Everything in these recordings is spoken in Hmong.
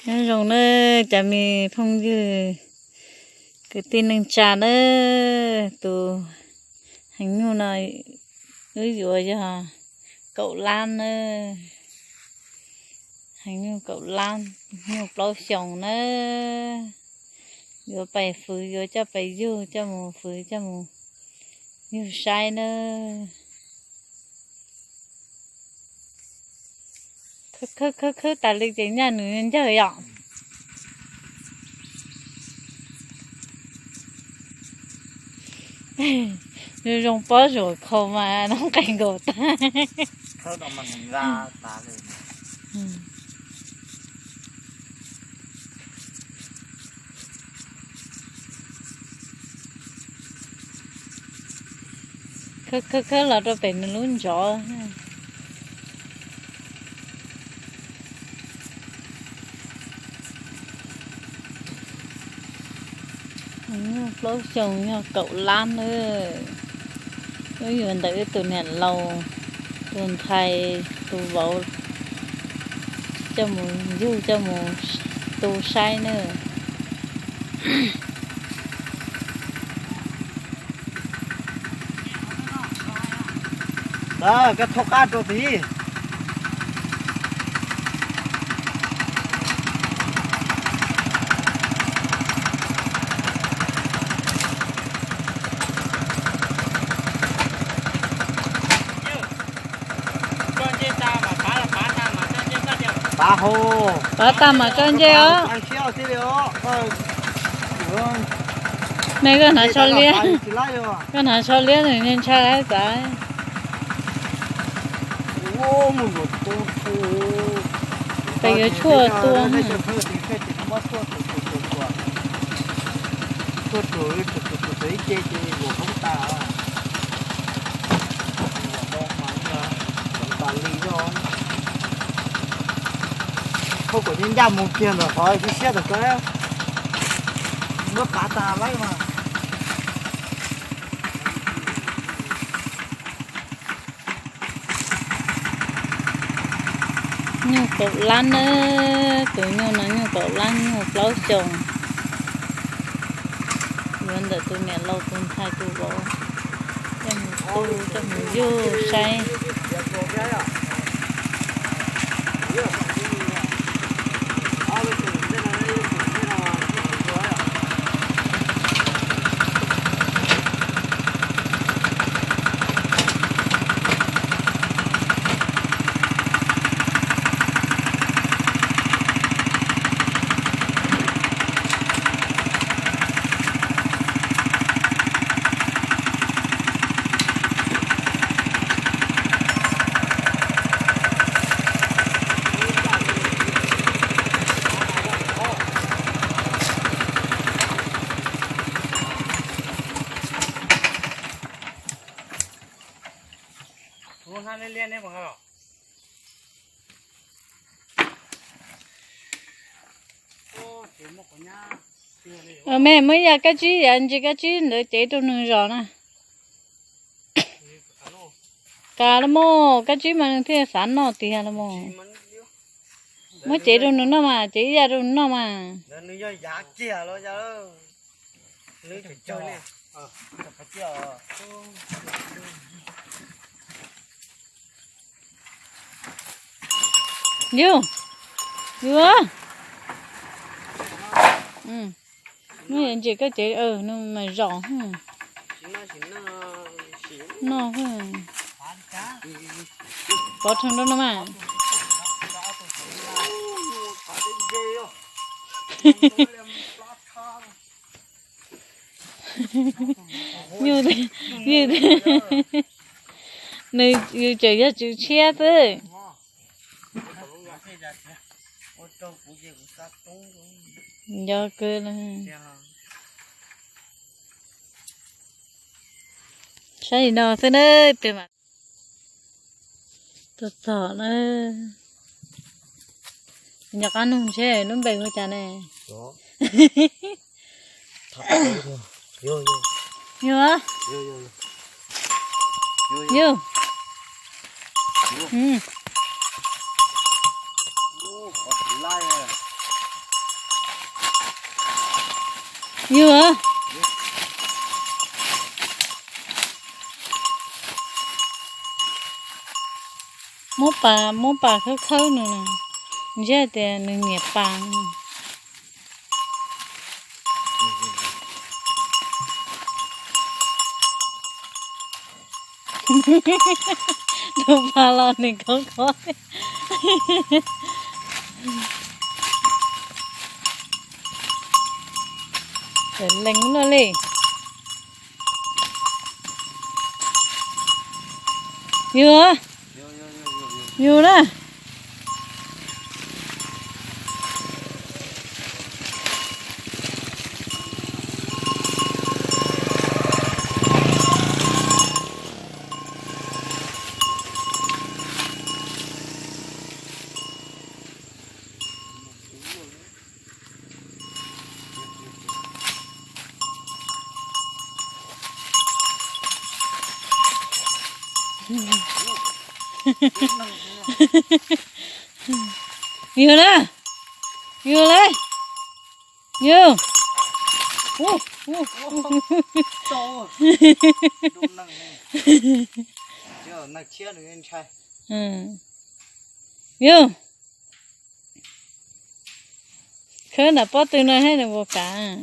Nyob zoo nawb cov me phooj ywg kwv tij neej tsa nawb, tus heev nyuj no wb yuav yog kaum lab nawb, heev nyuj kaum lab, nyuj plaub xyoos nawb. Yuav pais fwv, yuav coj pais yug, coj mus fwv, coj mus yug saib nawb. Khwb khwb khwb tas li ces nyaj nws ncawg yom. Zoo pob zuam khau mas noob qes nkaus tag. Khawb khawb khawb los rau pem nws lub ntsov. Nyuj plaub xyoos yog kaum lab nawb. Wb yuav ntawm wb tus niam laus, tus ntxhais, tus vauv coj mus yug coj mus tu saib nawb. Koj thaub qab rau tid. Pav hau. Pav tag mam coj nce os. Neb koj hnav tsho liab, koj hnav tsho liab nws ntshai laib tas. Pes yuav tshuaj tua. Tshuaj rug, ib ce ces vum hoob tas. Tas li zoj. Thauj kom ncaj ncaj mus kiag ntawm qhov siab siab ntawm ko. Muab pav tas laib mas. Nyuj kaum lab nawb, tus nyuj no nyuj kaum lab, nyuj plaub xyoos. Yuav ntawm tus niam laus tus ntxhais tus vauv coj mus tu coj mus yug saib. Mej muab yam kab tsib, yam ntsis kab tsib ntawd cev rau nws zos na. Kav los mas, kab tsib mas nws thiaj xav noj tiag los mas. Muab cev rau nws noj mas, cev ib yam rau nws noj mas. Yus, yus, muab yam ntsis kab cev nws mas zom noj. Pov rhees rau no mas. Yus, yus, nws yus tseem yog tswv tshiab xwb. Nco kawg. Saib li no xwb na, pem mas txog txog na. Nco qab nug ntshe lub npe hu cas ne? Yus, yus. Yug, muab pas, muab pas khawb khawb nws, ntshe tias nws nyiam pas. Tus pas los nws khov khov. Tawm lees no li. Yug, yug na. Yug na, yug le, yug. Yug, khawb nram pob tw no thiab nws puas kam?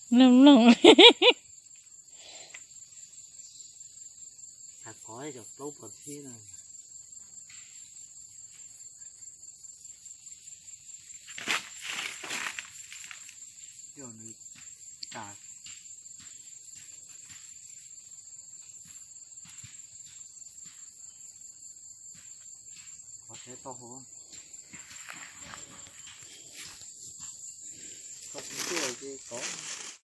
Mloog mloog. Qhov tsev tau hauv. Koj tsis tuaj ces tod.